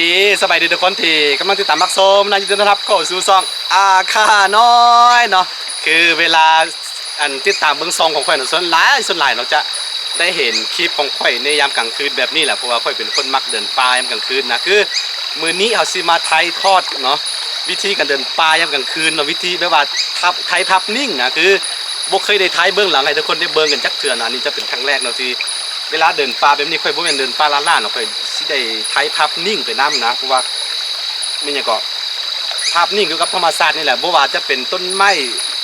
ດີ ສະບາຍດີທຸກຄົນທີ່ກຳລັງຕິດຕາມຮັບຊົມນະ ຍິນດີຕ້ອນຮັບເຂົ້າສູ່ຊ່ອງອາຄານ້ອຍເນາະ. ຄືເວລາ ອັນ ຕິດຕາມເບິ່ງຊ່ອງຂອງຂ້ອຍນະ ສ່ວນຫຼາຍ ສ່ວນຫຼາຍເນາະ ຈະໄດ້ເຫັນຄລິບຂອງຂ້ອຍໃນຍາມກາງຄືນແບບນີ້ແຫຼະ ເພາະວ່າຂ້ອຍເປັນຄົນມັກເດີນປ່າຍາມກາງຄືນນະ. ຄືມື້ນີ້ເຮົາຊິມາຖ່າຍທອດເນາະ ວິທີການເດີນປ່າຍາມກາງຄືນເນາະ ວິທີແບບວ່າ ຖ່າຍ ຖ່າຍພາບນິ່ງນະ. ຄືບໍ່ເຄີຍໄດ້ຖ່າຍເບື້ອງຫຼັງໃຫ້ທຸກຄົນໄດ້ເບິ່ງກັນຈັກເທື່ອນະ. ອັນນີ້ຈະເປັນຄັ້ງແລກເນາະ ທີ່ເວລາເດີນປ່າແບບນີ້ ຂ້ອຍບໍ່ແມ່ນເດີນປ່າລ້າໆເນາະ ຂ້ອຍຊິໄດ້ຖ່າຍພາບນິ່ງໄປນຳນະ. ເພາະວ່າ ແມ່ນຫຍັງເກາະ ພາບນິ່ງກ່ຽວກັບທຳມະຊາດນີ້ແຫຼະ ບໍ່ວ່າຈະເປັນຕົ້ນໄມ້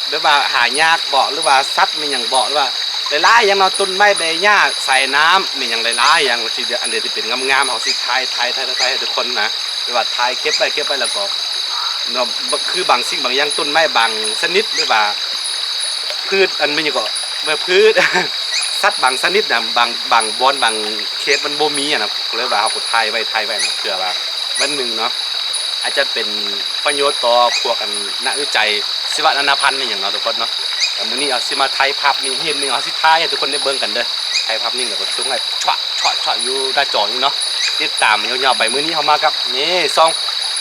ແບບວ່າຫາຍາກເບາະ ຫຼືວ່າສັດແມ່ນຫຍັງເບາະ ຫຼືວ່າຫຼາຍໆຢ່າງເນາະ ຕົ້ນໄມ້ໃບຫຍ້າ ສາຍນ້ຳແມ່ນຫຍັງຫຼາຍໆຢ່າງ ທີ່ອັນໃດທີ່ເປັນງາມໆ ເຮົາຊິຖ່າຍ ຖ່າຍ ຖ່າຍ ຖ່າຍໃຫ້ທຸກຄົນນະ ຫຼືວ່າຖ່າຍເກັບໄວ້ ເກັບໄວ້ ແລ້ວກໍເນາະ ຄືບາງສິ່ງບາງຢ່າງ ຕົ້ນໄມ້ບາງຊະນິດ ຫຼືວ່າພືດ ອັນແມ່ນຫຍັງເກາະ ແມ່ນພືດ ສັດບາງຊະນິດນະ ບາງ ບາງບ່ອນ ບາງເຂດມັນບໍ່ມີຫັ້ນນະ ກໍເລີຍວ່າເຮົາກໍຖ່າຍໄວ້ ຖ່າຍໄວ້ນະ ເພື່ອວ່າວັນໜຶ່ງເນາະ ອາດຈະເປັນປະໂຫຍດຕໍ່ພວກອັນນັກວິໄຈຊີວະນານາພັນອີ່ຫຍັງເນາະທຸກຄົນເນາະ. ແຕ່ມື້ນີ້ເຮົາຊິມາຖ່າຍພາບນີ້ ເຫັນນີ້ ເຮົາຊິຖ່າຍໃຫ້ທຸກຄົນໄດ້ເບິ່ງກັນເດີ ຖ່າຍພາບນີ້ແລ້ວກໍສົ່ງໃຫ້ຊະ ຊະ ຊະ ຢູ່ໜ້າຈໍນີ້ເນາະ. ຕິດຕາມຍາວໆໄປ ມື້ນີ້ເຮົາມາກັບນີ້ຊ່ອງ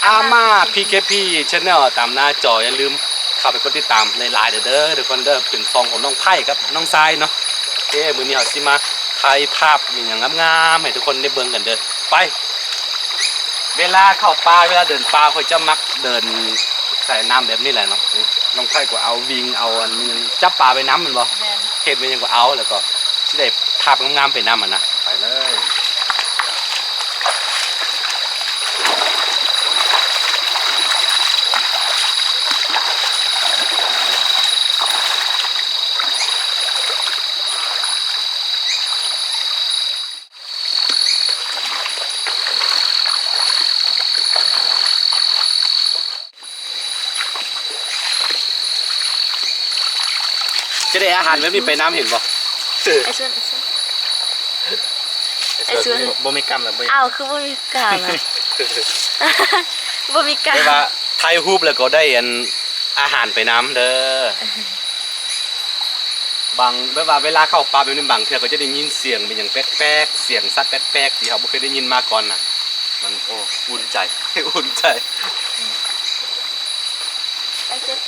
ອາມາ ພີເຄພີ Channel ຕາມໜ້າຈໍ ຢ່າລືມເຂົ້າໄປກົດຕິດຕາມຫຼາຍໆເດີ ເດີ ທຸກຄົນເດີ ເປັນຊ່ອງຂອງນ້ອງໄພກັບນ້ອງຊາຍເນາະ. ໂອເຄ ມື້ນີ້ເຮົາຊິມາຖ່າຍພາບອີ່ຫຍັງງາມໆໃຫ້ທຸກຄົນໄດ້ເບິ່ງກັນເດີ ໄປ. ເວລາເຂົ້າປ່າ ເວລາເດີນປ່າ ຂ້ອຍຈະມັກເດີນສາຍນ້ຳແບບນີ້ແຫຼະເນາະ. ນ້ອງໄພກໍເອົາວິງ ເອົາອັນ ຈັບປາໄປນຳແມ່ນບໍ່? ແມ່ນ. ເຮັດແມ່ນຫຍັງກໍເອົາ ແລ້ວກໍຊິໄດ້ພາບງາມໆໄປນຳຫັ້ນນະ. ໄປເລີຍ. ຈະໄດ້ອາຫານແບບນີ້ໄປນຳ ເຫັນບໍ່? ໄອ້ສ່ວນ ໄອ້ສ່ວນ ໄອ້ສ່ວນ ບໍ່ມີກຳລະ ບໍ່ມີ ອ້າວ ຄືບໍ່ມີກຳລະ? ບໍ່ມີກຳ ແຕ່ວ່າຖ່າຍຮູບແລ້ວກໍໄດ້ອັນ ອາຫານໄປນຳເດີ. ບາງ ແບບວ່າເວລາເຂົ້າປ່າແບບນີ້ ບາງເທື່ອກໍຈະໄດ້ຍິນສຽງແມ່ນຫຍັງແປກໆ ສຽງສັດແປກໆ ທີ່ເຮົາບໍ່ເຄີຍໄດ້ຍິນມາກ່ອນນະ. ມັນ ໂອ້ ອຸ່ນໃຈ ອຸ່ນໃຈ. ໄປເກັບ.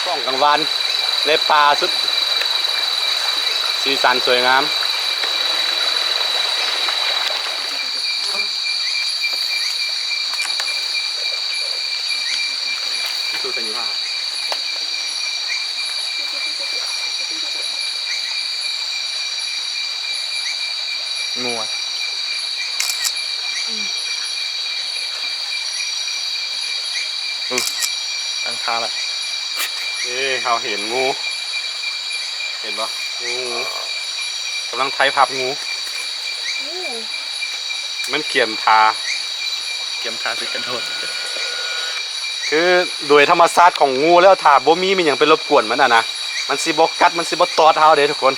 ຊ່ວງກາງວັນ ໃນປ່າສຸດ ສີສັນສວຍງາມ. ງົວ. ອືມ ຕັ້ງທ່າລະ. ເອີ ເຮົາເຫັນງູ ເຫັນບໍ່? ງູ ກຳລັງຖ່າຍພາບງູ. ອືມ ມັນກຽມທ່າ ກຽມທ່າຊິກະໂດດ. ຄືໂດຍທຳມະຊາດຂອງງູແລ້ວ ຖ້າບໍ່ມີແມ່ນຫຍັງໄປລົບກວນມັນຫັ້ນນະ ມັນຊິບໍ່ກັດ ມັນຊິບໍ່ຕອດເຮົາເດ້ທຸກຄົນ.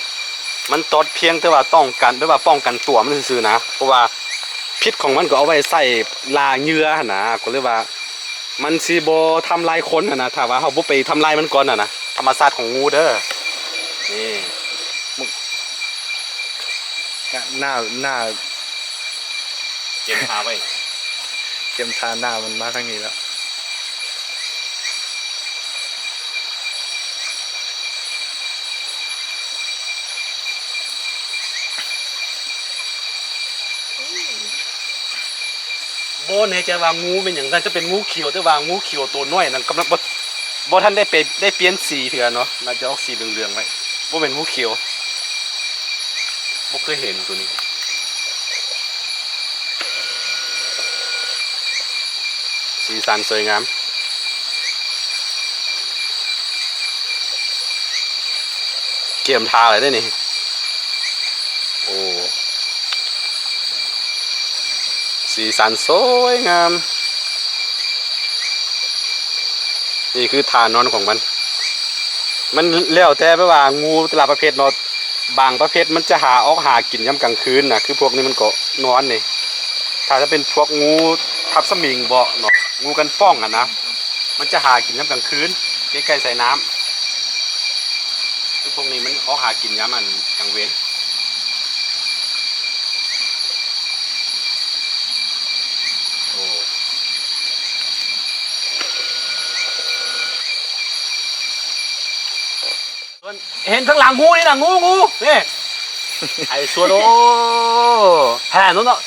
ມັນຕອດພຽງແຕ່ວ່າຕ້ອງການ ແບບວ່າປ້ອງກັນຕົວມັນຊື່ໆນະ. ເພາະວ່າ ພິດຂອງມັນກໍເອົາໄວ້ໃສ່ລ່າເຫຍື່ອຫັ້ນນະ ກໍເລີຍວ່າມັນຊິບໍ່ທຳລາຍຄົນຫັ້ນນະ ຖ້າວ່າເຮົາບໍ່ໄປທຳລາຍມັນກ່ອນຫັ້ນນະ. ທຳມະຊາດຂອງງູເດີ ນີ້ ໜ້າ ໜ້າ ກຽມທ່າໄວ້ ກຽມທ່າ ໜ້າມັນມາທາງນີ້ແລ້ວ. ບໍ່ແນ່ໃຈວ່າງູແມ່ນຫຍັງ ໜ້າຈະເປັນງູຂຽວ ແຕ່ວ່າງູຂຽວໂຕນ້ອຍນັ້ນກຳລັງບໍ່ ບໍ່ທັນໄດ້ໄປ ໄດ້ປ່ຽນສີເທື່ອເນາະ ໜ້າຈະອອກສີເຫຼືອງໆໄວ້ ບໍ່ແມ່ນງູຂຽວ ບໍ່ເຄີຍເຫັນໂຕນີ້. ສີສັນສວຍງາມ ກຽມທ່າແລ້ວເດ້ນີ້ ໂອ້ ສີສັນສວຍງາມ. ນີ້ຄືທ່ານອນຂອງມັນ ມັນແລ້ວແຕ່ແບບວ່າງູແຕ່ລະປະເພດເນາະ ບາງປະເພດມັນຈະຫາອອກຫາກິນຍາມກາງຄືນນະ ຄືພວກນີ້ມັນກໍນອນນີ້. ຖ້າຈະເປັນພວກງູທັບສະໝິງເບາະເນາະ ງູກັນປ້ອງຫັ້ນນະ ມັນຈະຫາກິນຍາມກາງຄືນ ໃກ້ໆສາຍນ້ຳ. ຄືພວກນີ້ມັນອອກຫາກິນຍາມ ອັນ ກາງເວັນ. ໂອ້ ເຫັນຂ້າງຫຼັງງູນີ້ນະ ງູ ງູ ນີ້ ໄອ້ສວນ ໂອ້ ແທ້ໂນນເນາະ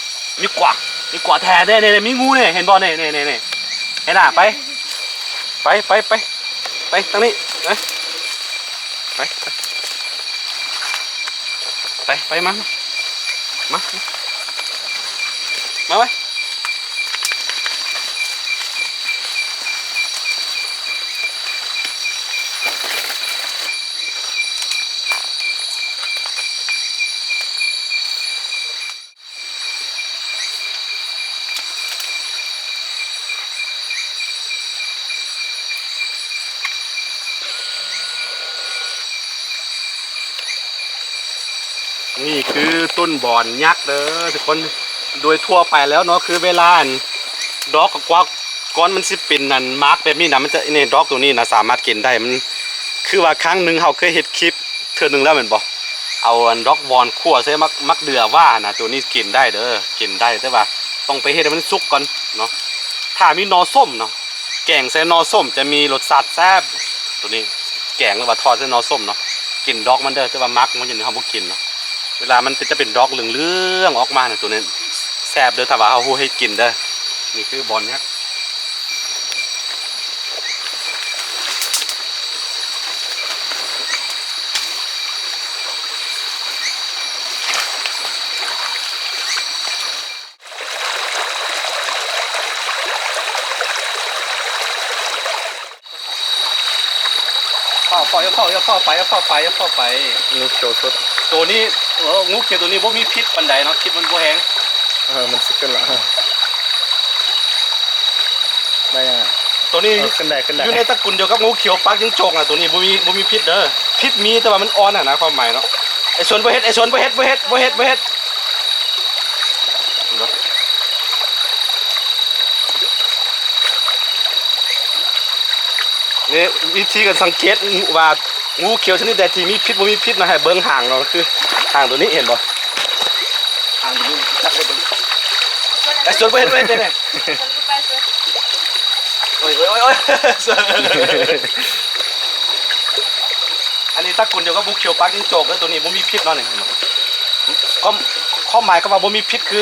ມີກວາງ ມີກວາງແທ້ເດ້ ນີ້ ມີງູນີ້ ເຫັນບໍ່ ນີ້ ນີ້ ນີ້ ເຫັນນະ ໄປ ໄປ ໄປ ໄປ ໄປທາງນີ້ ໄປ ໄປ ໄປ ໄປ ໄປ ມາ ມາ ມາໄວ້. ນີ້ຄືຕົ້ນບອນຍັກເດີທຸກຄົນ. ໂດຍທົ່ວໄປແລ້ວເນາະ ຄືເວລາອັນດອກກວ່າ ກ່ອນມັນຊິເປັນອັນໝາກແບບນີ້ນະ ມັນຈະ ນີ້ ດອກໂຕນີ້ນະ ສາມາດກິນໄດ້. ມັນ ຄືວ່າຄັ້ງໜຶ່ງເຮົາເຄີຍເຮັດຄລິບເທື່ອໜຶ່ງແລ້ວແມ່ນບໍ່? ເອົາອັນດອກບອນຂົ້ວໃສ່ໝາກ ໝາກເດືອຫວ່ານນະ ໂຕນີ້ກິນໄດ້ເດີ ກິນໄດ້ ແຕ່ວ່າຕ້ອງໄປເຮັດໃຫ້ມັນສຸກກ່ອນເນາະ. ຖ້າມີໜໍ່ສົ້ມເນາະ ແກງໃສ່ໜໍ່ສົ້ມຈະມີລົດຊາດແຊບ ໂຕນີ້ ແກງ ຫຼືວ່າທອດໃສ່ໜໍ່ສົ້ມເນາະ. ກິນດອກມັນເດີ ແຕ່ວ່າໝາກມັນຢູ່ນີ້ເຮົາບໍ່ກິນເນາະ. ເວລາມັນເປັນ ຈະເປັນດອກເຫຼືອງໆອອກມານະ ໂຕນີ້ແຊບເດີ ຖ້າວ່າເຮົາຮູ້ເຮັດກິນເດີ. ນີ້ຄືບອນຍັກ. ຟ້າວ ຟ້າວ ຢ່າຟ້າວ ຢ່າຟ້າວໄປ ຢ່າຟ້າວໄປ ຢ່າຟ້າວໄປ. ງູຂຽວສົດ ໂຕນີ້ ເອີ ງູຂຽວໂຕນີ້ບໍ່ມີພິດປານໃດເນາະ ພິດມັນບໍ່ແຮງ. ເອີ ມັນຊິຂຶ້ນລະ ໄດ້ຫຍັງ ໂຕນີ້ ເອີ ຂຶ້ນໄດ້ ຂຶ້ນໄດ້ ຢູ່ໃນຕະກຸນດຽວກັບງູຂຽວປາກຈິງໂຈກນະ. ໂຕນີ້ບໍ່ມີ ບໍ່ມີພິດເດີ ພິດມີແຕ່ວ່າມັນອ່ອນຫັ້ນນະ ຄວາມໝາຍເນາະ. ໄອ້ສວນບໍ່ເຮັດ ໄອ້ສວນບໍ່ເຮັດ ບໍ່ເຮັດ ບໍ່ເຮັດ ບໍ່ເຮັດ. ນີ້ວິທີການສັງເກດວ່າງູຂຽວຊະນິດໃດທີ່ມີພິດບໍ່ມີພິດນະ ໃຫ້ເບິ່ງຫາງເນາະ ຄືຫາງໂຕນີ້ ເຫັນບໍ່? ຫາງໂຕນີ້ຈັບໄດ້ເບິ່ງ. ໄອ້ສວນບໍ່ເຮັດ ບໍ່ເຮັດເດ້. ໂອ້ຍ ໂອ້ຍ ໂອ້ຍ ໂອ້ຍ. ອັນນີ້ຕະກຸນດຽວກັບງູຂຽວປາກຈິງໂຈກເດີ ໂຕນີ້ບໍ່ມີພິດເນາະ ນີ້ ຄວາມ ຄວາມໝາຍຄຳວ່າບໍ່ມີພິດ ຄື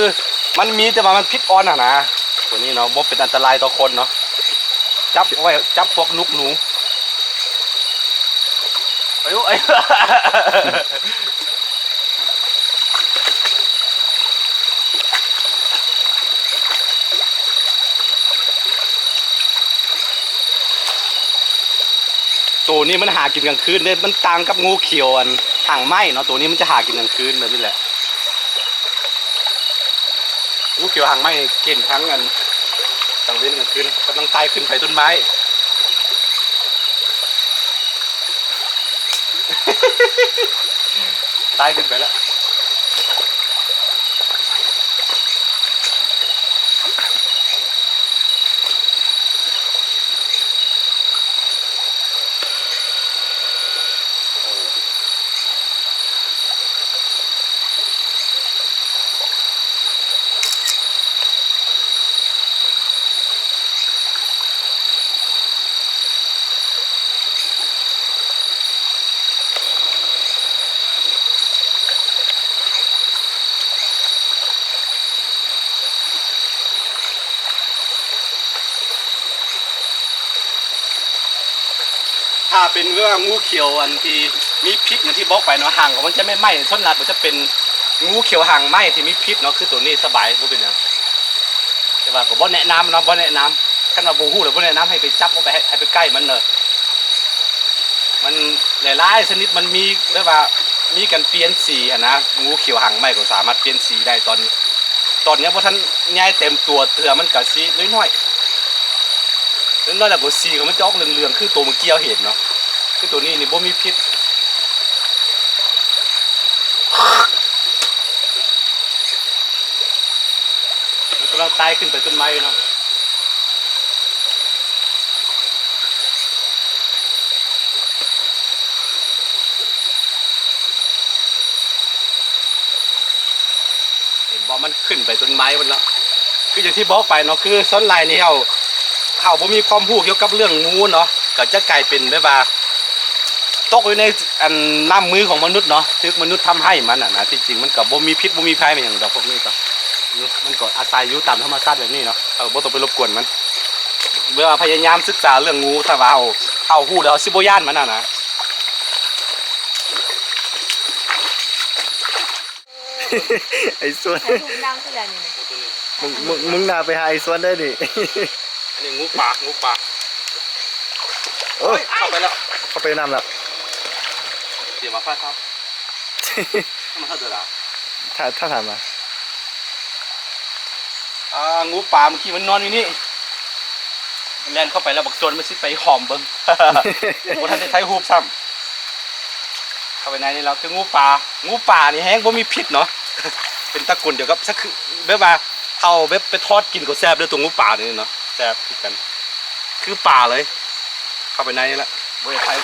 ມັນມີແຕ່ວ່າມັນພິດອ່ອນຫັ້ນນະ. ໂຕນີ້ເນາະ ບໍ່ເປັນອັນຕະລາຍຕໍ່ຄົນເນາະ. ຈັບໄວ້ ຈັບພວກນົກໜູ. ໂອ້ຍ ໂອ້ຍ. ໂຕນີ້ມັນຫາກິນກາງຄືນເດ້ ມັນຕ່າງກັບງູຂຽວອັນຫາງໄມ້ເນາະ. ໂຕນີ້ມັນຈະຫາກິນກາງຄືນແບບນີ້ແຫຼະ. ງູຂຽວຫາງໄມ້ກິນທັງອັນກາງເວັນກາງຄືນ ກຳລັງໄຕ່ຂຶ້ນໄປຕົ້ນໄມ້. ໄຕ່ຂຶ້ນໄປແລ້ວ. ຖ້າເປັນແບບວ່າງູຂຽວອັນທີ່ມີພິດ ຢ່າງທີ່ບອກໄປເນາະ ຫາງຂອງມັນຈະໄໝ້ໆ ສ່ວນຫຼາຍມັນຈະເປັນງູຂຽວຫາງໄໝ້ທີ່ມີພິດເນາະ. ຄືໂຕນີ້ສະບາຍ ບໍ່ເປັນຫຍັງ ແຕ່ວ່າກໍບໍ່ແນະນຳເນາະ ບໍ່ແນະນຳ. ຄັນວ່າບໍ່ຮູ້ແລ້ວບໍ່ແນະນຳໃຫ້ໄປຈັບ ບໍ່ໄປໃຫ້ ໃຫ້ໄປໃກ້ມັນເລີຍ. ມັນຫຼາຍໆຊະນິດ ມັນມີແບບວ່າມີການປ່ຽນສີຫັ້ນນະ. ງູຂຽວຫາງໄໝ້ກໍສາມາດປ່ຽນສີໄດ້ ຕອນ ຕອນຍັງບໍ່ທັນໃຫຍ່ເຕັມຕົວເທື່ອ ມັນກໍສີນ້ອຍໆ ນ້ອຍໆ ແລ້ວກໍສີຂອງມັນຈະອອກເຫຼືອງໆ ຄືໂຕເມື່ອກີ້ເຮົາເຫັນເນາະ. ຄືໂຕນີ້ນີ້ບໍ່ມີພິດ. ມັນກຳລັງໄຕ່ຂຶ້ນໄປຕົ້ນໄມ້ເນາະ. ເຫັນບໍ່ ມັນຂຶ້ນໄປຕົ້ນໄມ້ພຸ້ນເນາະ. ຄືຢ່າງທີ່ບອກໄປເນາະ ຄືສ່ວນຫຼາຍນີ້ເຮົາ ເຮົາບໍ່ມີຄວາມຮູ້ກ່ຽວກັບເລື່ອງງູເນາະ ກໍຈະກາຍເປັນແບບວ່າຕົກຢູ່ໃນອັນນ້ຳມືຂອງມະນຸດເນາະ ຖືກມະນຸດທຳຮ້າຍມັນນະ. ທີ່ຈິງມັນກໍບໍ່ມີພິດບໍ່ມີໄພຫຍັງດອກ ພວກນີ້ກໍ ມັນກໍອາໄສຢູ່ຕາມທຳມະຊາດແບບນີ້ເນາະ ເຮົາບໍ່ຕ້ອງໄປລົບກວນມັນ. ແບບວ່າພະຍາຍາມສຶກສາເລື່ອງງູ ຖ້າວ່າເຮົາ ເຮົາຮູ້ແລ້ວ ເຮົາຊິບໍ່ຢ້ານມັນຫັ້ນນະ. ໄອ້ສວນ ໃສ່ຖົງດຳຄືແລ້ວນີ້ນະ ມຶງ ມຶງ ມຶງໜ້າໄປຫາໄອ້ສວນເດີ້ນີ້. ອັນນີ້ງູປ່າ ງູປ່າ. ໂອ້ຍ ເຂົ້າໄປແລ້ວ ເຂົ້າໄປນຳແລ້ວ. ເສຍມາຟາດເຂົາ ມາເຂົ້າຕົວລາວ ຖ້າ ຖ້າຖາມມາ. ອ່າ ງູປ່າເມື່ອກີ້ມັນນອນຢູ່ນີ້ ແລ່ນເຂົ້າໄປແລ້ວ ບັກໂຈນມັນຊິໄປຫອມເບິ່ງ ບໍ່ທັນໄດ້ຖ່າຍຮູບຊ້ຳ. ເຂົ້າໄປໃນນີ້ແລ້ວ ຄືງູປ່າ ງູປ່ານີ້ແຮງບໍ່ມີພິດເນາະ. ເປັນຕະກຸນດຽວກັບ ສະຄື ແບບວ່າເຮົາແບບໄປທອດກິນກໍແຊບເດີ້ ຕົວງູປ່ານີ້ເນາະ ແຊບຄືກັນ ຄືປ່າເລີຍ. ເຂົ້າໄປໃນນີ້ແຫຼະ ບໍ່ໄດ້ຖ່າຍ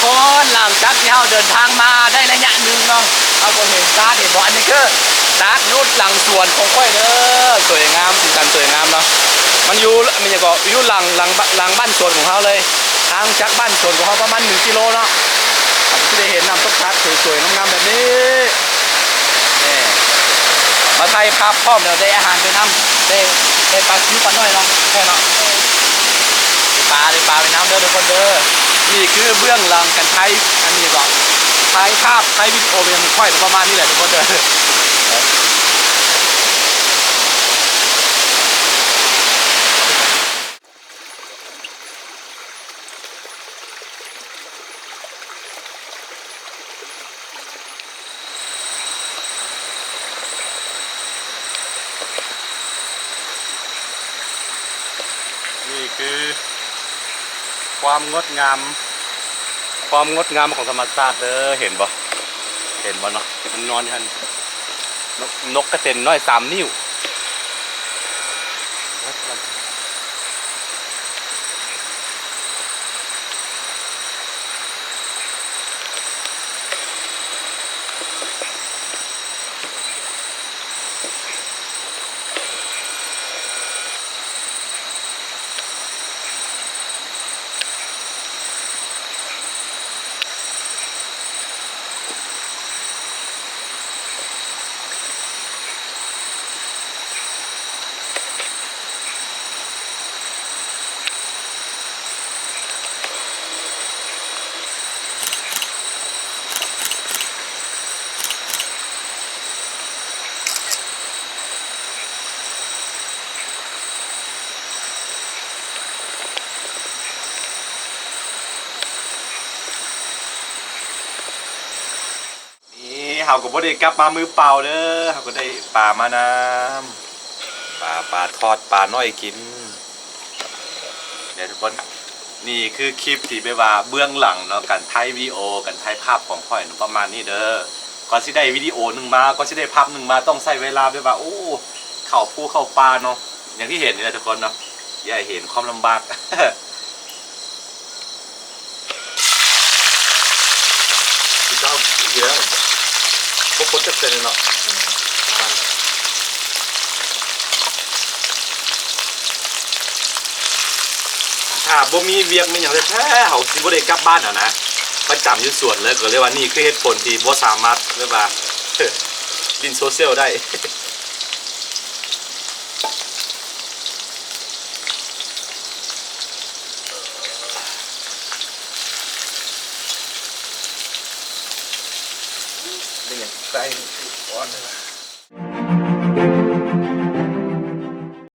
ຄົນ ຫຼັງຈາກທີ່ເຮົາເດີນທາງມາໄດ້ໄລຍະໜຶ່ງເນາະ ເຮົາກໍເຫັນຕາດ ເຫັນບໍ່? ອັນນີ້ຄືຕາດຢູ່ຫຼັງສວນຂອງຂ້ອຍເດີ ສວຍງາມ ສີສັນສວຍງາມເນາະ. ມັນຢູ່ ມັນຫຍັງເກາະ ຢູ່ຫຼັງ ຫຼັງ ຫຼັງບ້ານສວນຂອງເຮົາເລີຍ ຫ່າງຈາກບ້ານສວນຂອງເຮົາປະມານໜຶ່ງກິໂລເນາະ. ເຮົາກໍຊິໄດ້ເຫັນນ້ຳຕົກຕາດສວຍໆງາມໆແບບນີ້. ນີ້ ມາຖ່າຍພາບພ້ອມແລ້ວໄດ້ອາຫານໄປນຳ ໄດ້ ໄດ້ປາຊິວປານ້ອຍເນາະ ແມ່ນເນາະ ໄດ້ປາ ໄດ້ປາໄປນຳເດີທຸກຄົນເດີ. ນີ້ຄືເບື້ອງຫຼັງການຖ່າຍ ອັນນີ້ກໍຖ່າຍພາບ ຖ່າຍວິດີໂອເປັນຂອງຂ້ອຍປະມານນີ້ແຫຼະທຸກຄົນເດີ. ນີ້ຄືຄວາມງົດງາມ ຄວາມງົດງາມຂອງທຳມະຊາດເດີ ເຫັນບໍ່? ເຫັນບໍ່ເນາະ? ມັນນອນຢູ່ຫັ້ນ ນົກ ນົກກະເຕັນນ້ອຍສາມນິ້ວ. ນີ້ເຮົາກໍບໍ່ໄດ້ກັບມາມືເປົ່າເດີ ເຮົາກໍໄດ້ປາມານຳ ປາ ປາທອດ ປານ້ອຍກິນເດີທຸກຄົນ. ນີ້ຄືຄລິບທີ່ແບບວ່າເບື້ອງຫຼັງເນາະ ການຖ່າຍວິດີໂອ ການຖ່າຍພາບຂອງຂ້ອຍເນາະ ປະມານນີ້ເດີ. ກວ່າຊິໄດ້ວິດີໂອໜຶ່ງມາ ກວ່າຊິໄດ້ພາບໜຶ່ງມາ ຕ້ອງໃຊ້ເວລາແບບວ່າ ໂອ້ ເຂົ້າພູເຂົ້າປ່າເນາະ ຢ່າງທີ່ເຫັນນີ້ແຫຼະທຸກຄົນເນາະ ຢ່າໃຫ້ເຫັນຄວາມລຳບາກ. ເຈົ້າອີກແລ້ວ ບໍ່ກົດຈັກເທື່ອເນາະ. ຖ້າບໍ່ມີວຽກມີຫຍັງແທ້ໆ ເຮົາຊິບໍ່ໄດ້ກັບບ້ານຫັ້ນນະ ປະຈຳຢູ່ສວນເລີຍ. ກໍເລີຍວ່ານີ້ຄືເຫດຜົນທີ່ບໍ່ສາມາດແບບວ່າ ຫຼິ້ນໂຊຊຽວໄດ້. ເປັນຫຍັງໃສ່ອ່ອນເລີຍວະ?